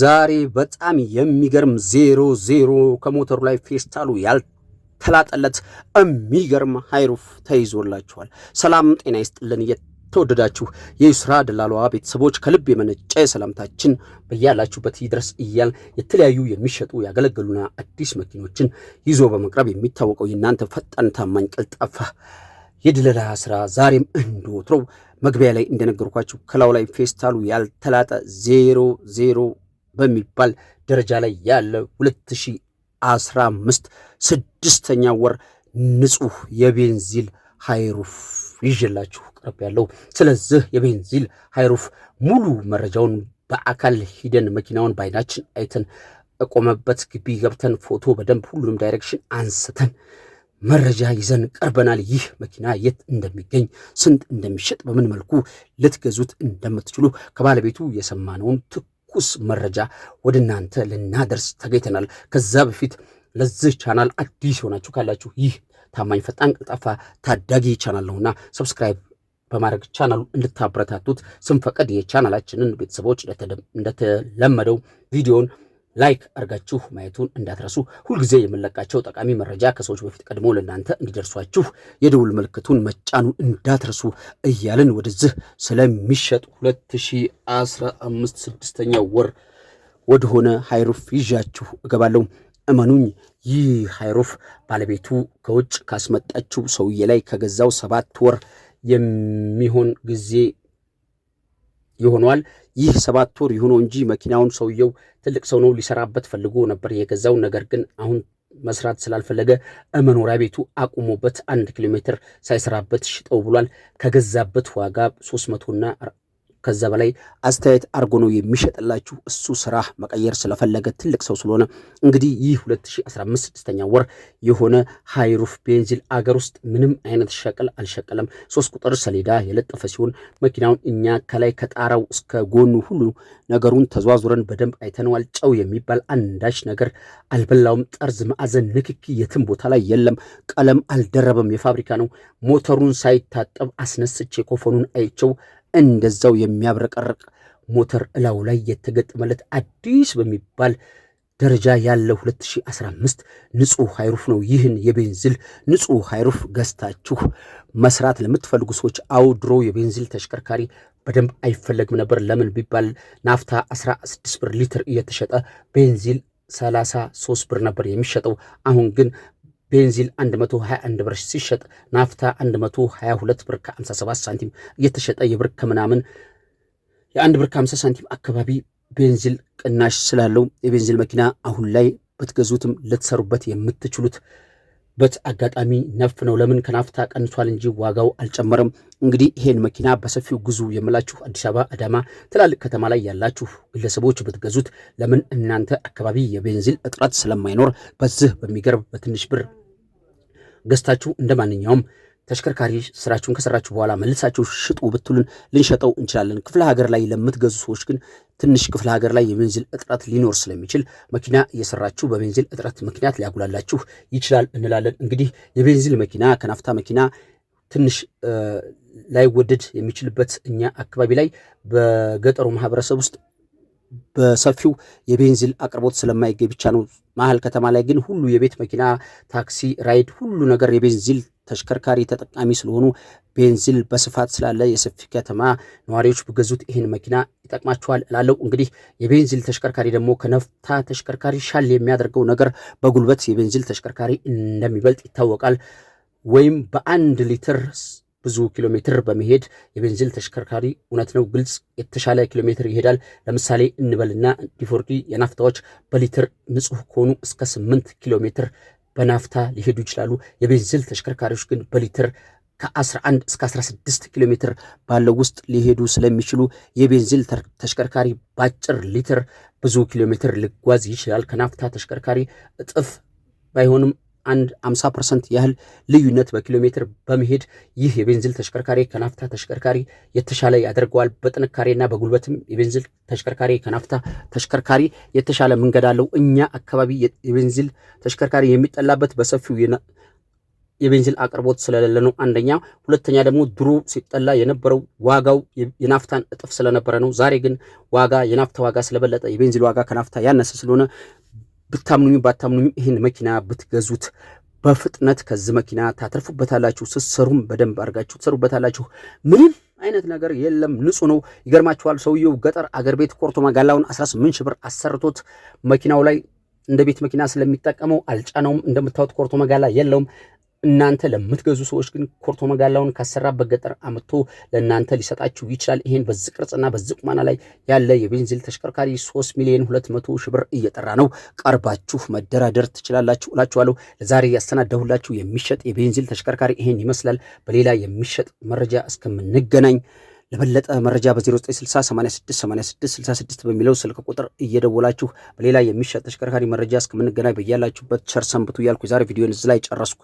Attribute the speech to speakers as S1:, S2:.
S1: ዛሬ በጣም የሚገርም 00 ከሞተሩ ላይ ፌስታሉ ያልተላጠለት የሚገርም high roof ተይዞላችኋል። ሰላም ጤና ይስጥልን። የተወደዳችሁ የዩስራ ደላሏ ቤተሰቦች፣ ከልብ የመነጨ ሰላምታችን በያላችሁበት ይድረስ እያል የተለያዩ የሚሸጡ፣ ያገለገሉና አዲስ መኪኖችን ይዞ በመቅረብ የሚታወቀው የእናንተ ፈጣን፣ ታማኝ፣ ቀልጣፋ የድለላ ስራ ዛሬም እንደወትሮው መግቢያ ላይ እንደነገርኳችሁ ከላዩ ላይ ፌስታሉ ያልተላጠ 00 በሚባል ደረጃ ላይ ያለ 2015 ስድስተኛ ወር ንጹህ የቤንዚል high roof ይዤላችሁ ቀርቤያለሁ። ስለዚህ የቤንዚል high roof ሙሉ መረጃውን በአካል ሂደን መኪናውን በአይናችን አይተን፣ እቆመበት ግቢ ገብተን፣ ፎቶ በደንብ ሁሉንም direction አንስተን መረጃ ይዘን ቀርበናል። ይህ መኪና የት እንደሚገኝ፣ ስንት እንደሚሸጥ፣ በምን መልኩ ልትገዙት እንደምትችሉ ከባለቤቱ የሰማነውን ትኩስ መረጃ ወደ እናንተ ልናደርስ ተገኝተናል። ከዛ በፊት ለዚህ ቻናል አዲስ የሆናችሁ ካላችሁ ይህ ታማኝ፣ ፈጣን፣ ቀልጣፋ ታዳጊ ቻናል ነውና subscribe በማድረግ ቻናሉ እንድታበረታቱት ስንፈቅድ የቻናላችንን ቤተሰቦች እንደተለመደው ቪዲዮን like አድርጋችሁ ማየቱን እንዳትረሱ። ሁልጊዜ የምንለቃቸው ጠቃሚ መረጃ ከሰዎች በፊት ቀድሞ ለእናንተ እንዲደርሷችሁ የደውል ምልክቱን መጫኑን እንዳትረሱ እያልን ወደዚህ ስለሚሸጥ 2015 ስድስተኛ ወር ወደሆነ high roof ይዣችሁ እገባለሁ። እመኑኝ፣ ይህ high roof ባለቤቱ ከውጭ ካስመጣችው ሰውዬ ላይ ከገዛው 7 ወር የሚሆን ጊዜ ይሆነዋል። ይህ 7 ወር ይሁነው እንጂ መኪናውን ሰውየው ትልቅ ሰው ነው፣ ሊሰራበት ፈልጎ ነበር የገዛው። ነገር ግን አሁን መስራት ስላልፈለገ መኖሪያ ቤቱ አቁሞበት 1 ኪሎ ሜትር ሳይሰራበት ሽጠው ብሏል። ከገዛበት ዋጋ 300ና ከዛ በላይ አስተያየት አርጎ ነው የሚሸጥላችሁ። እሱ ስራ መቀየር ስለፈለገ፣ ትልቅ ሰው ስለሆነ። እንግዲህ ይህ 2015 ስድስተኛ ወር የሆነ high roof ቤንዚል አገር ውስጥ ምንም አይነት ሸቅል አልሸቀለም። 3 ቁጥር ሰሌዳ የለጠፈ ሲሆን መኪናውን እኛ ከላይ ከጣራው እስከ ጎኑ ሁሉ ነገሩን ተዟዙረን በደንብ አይተነዋል። ጨው የሚባል አንዳች ነገር አልበላውም። ጠርዝ፣ ማዕዘን፣ ንክኪ የትም ቦታ ላይ የለም። ቀለም አልደረበም። የፋብሪካ ነው። ሞተሩን ሳይታጠብ አስነስቼ ኮፈኑን አይቸው እንደዛው የሚያብረቀርቅ ሞተር እላዩ ላይ የተገጠመለት አዲስ በሚባል ደረጃ ያለው 2015 ንጹህ high roof ነው። ይህን የቤንዚል ንጹህ high roof ገዝታችሁ መስራት ለምትፈልጉ ሰዎች፣ አው ድሮ የቤንዚል ተሽከርካሪ በደንብ አይፈለግም ነበር። ለምን ቢባል ናፍታ 16 ብር ሊትር እየተሸጠ ቤንዚል 33 ብር ነበር የሚሸጠው። አሁን ግን ቤንዚል 121 ብር ሲሸጥ ናፍታ 122 ብር ከ57 ሳንቲም እየተሸጠ የብር ከምናምን የ1 ብር ከ50 ሳንቲም አካባቢ ቤንዚል ቅናሽ ስላለው የቤንዚል መኪና አሁን ላይ ብትገዙትም ልትሰሩበት የምትችሉት በት አጋጣሚ ነፍ ነው። ለምን ከናፍታ ቀንሷል እንጂ ዋጋው አልጨመረም። እንግዲህ ይሄን መኪና በሰፊው ግዙ የምላችሁ አዲስ አበባ፣ አዳማ፣ ትላልቅ ከተማ ላይ ያላችሁ ግለሰቦች ብትገዙት፣ ለምን እናንተ አካባቢ የቤንዚል እጥረት ስለማይኖር በዚህ በሚገርም በትንሽ ብር ገዝታችሁ እንደ ማንኛውም ተሽከርካሪ ስራችሁን ከሰራችሁ በኋላ መልሳችሁ ሽጡ ብትሉን ልንሸጠው እንችላለን። ክፍለ ሀገር ላይ ለምትገዙ ሰዎች ግን ትንሽ ክፍለ ሀገር ላይ የቤንዚል እጥረት ሊኖር ስለሚችል መኪና እየሰራችሁ በቤንዚል እጥረት ምክንያት ሊያጉላላችሁ ይችላል እንላለን። እንግዲህ የቤንዚል መኪና ከናፍታ መኪና ትንሽ ላይወደድ የሚችልበት እኛ አካባቢ ላይ በገጠሩ ማህበረሰብ ውስጥ በሰፊው የቤንዚል አቅርቦት ስለማይገኝ ብቻ ነው። መሀል ከተማ ላይ ግን ሁሉ የቤት መኪና፣ ታክሲ፣ ራይድ ሁሉ ነገር የቤንዚል ተሽከርካሪ ተጠቃሚ ስለሆኑ ቤንዚል በስፋት ስላለ የሰፊ ከተማ ነዋሪዎች ብገዙት ይህን መኪና ይጠቅማቸዋል እላለሁ። እንግዲህ የቤንዚል ተሽከርካሪ ደግሞ ከናፍታ ተሽከርካሪ ሻል የሚያደርገው ነገር በጉልበት የቤንዚል ተሽከርካሪ እንደሚበልጥ ይታወቃል። ወይም በ1 ሊትር ብዙ ኪሎ ሜትር በመሄድ የቤንዚል ተሽከርካሪ እውነት ነው ግልጽ የተሻለ ኪሎ ሜትር ይሄዳል። ለምሳሌ እንበልና D4D የናፍታዎች በሊትር ንጹህ ከሆኑ እስከ 8 ኪሎ ሜትር በናፍታ ሊሄዱ ይችላሉ። የቤንዚል ተሽከርካሪዎች ግን በሊትር ከ11 እስከ 16 ኪሎ ሜትር ባለው ውስጥ ሊሄዱ ስለሚችሉ የቤንዚል ተሽከርካሪ ባጭር ሊትር ብዙ ኪሎ ሜትር ሊጓዝ ይችላል። ከናፍታ ተሽከርካሪ እጥፍ ባይሆንም አንድ 50% ያህል ልዩነት በኪሎ ሜትር በመሄድ ይህ የቤንዚል ተሽከርካሪ ከናፍታ ተሽከርካሪ የተሻለ ያደርገዋል። በጥንካሬና በጉልበትም የቤንዚል ተሽከርካሪ ከናፍታ ተሽከርካሪ የተሻለ መንገድ አለው። እኛ አካባቢ የቤንዚል ተሽከርካሪ የሚጠላበት በሰፊው የቤንዚን አቅርቦት ስለሌለ ነው። አንደኛ። ሁለተኛ ደግሞ ድሮ ሲጠላ የነበረው ዋጋው የናፍታን እጥፍ ስለነበረ ነው። ዛሬ ግን ዋጋ የናፍታ ዋጋ ስለበለጠ የቤንዚን ዋጋ ከናፍታ ያነሰ ስለሆነ ብታምኑኝ ባታምኑኝ ይህን መኪና ብትገዙት በፍጥነት ከዚህ መኪና ታተርፉበታላችሁ። ስትሰሩም በደንብ አድርጋችሁ ትሰሩበታላችሁ። ምንም አይነት ነገር የለም፣ ንጹህ ነው። ይገርማችኋል፣ ሰውየው ገጠር አገር ቤት ኮርቶ ማጋላውን 18 ሺህ ብር አሰርቶት መኪናው ላይ እንደ ቤት መኪና ስለሚጠቀመው አልጫነውም። እንደምታዩት ኮርቶ መጋላ የለውም። እናንተ ለምትገዙ ሰዎች ግን ኮርቶ መጋላውን ካሰራበት ገጠር አምጥቶ ለእናንተ ሊሰጣችሁ ይችላል። ይሄን በዚህ ቅርጽና በዚህ ቁመና ላይ ያለ የቤንዚን ተሽከርካሪ 3 ሚሊዮን 200 ሺህ ብር እየጠራ ነው። ቀርባችሁ መደራደር ትችላላችሁ እላችኋለሁ። ለዛሬ ያሰናዳሁላችሁ የሚሸጥ የቤንዚን ተሽከርካሪ ይሄን ይመስላል። በሌላ የሚሸጥ መረጃ እስከምንገናኝ ለበለጠ መረጃ በ0960 86 86 66 በሚለው ስልክ ቁጥር እየደወላችሁ በሌላ የሚሸጥ ተሽከርካሪ መረጃ እስከምንገናኝ በያላችሁበት ቸር ሰንብቱ እያልኩ የዛሬ ቪዲዮን እዚህ ላይ ጨረስኩ።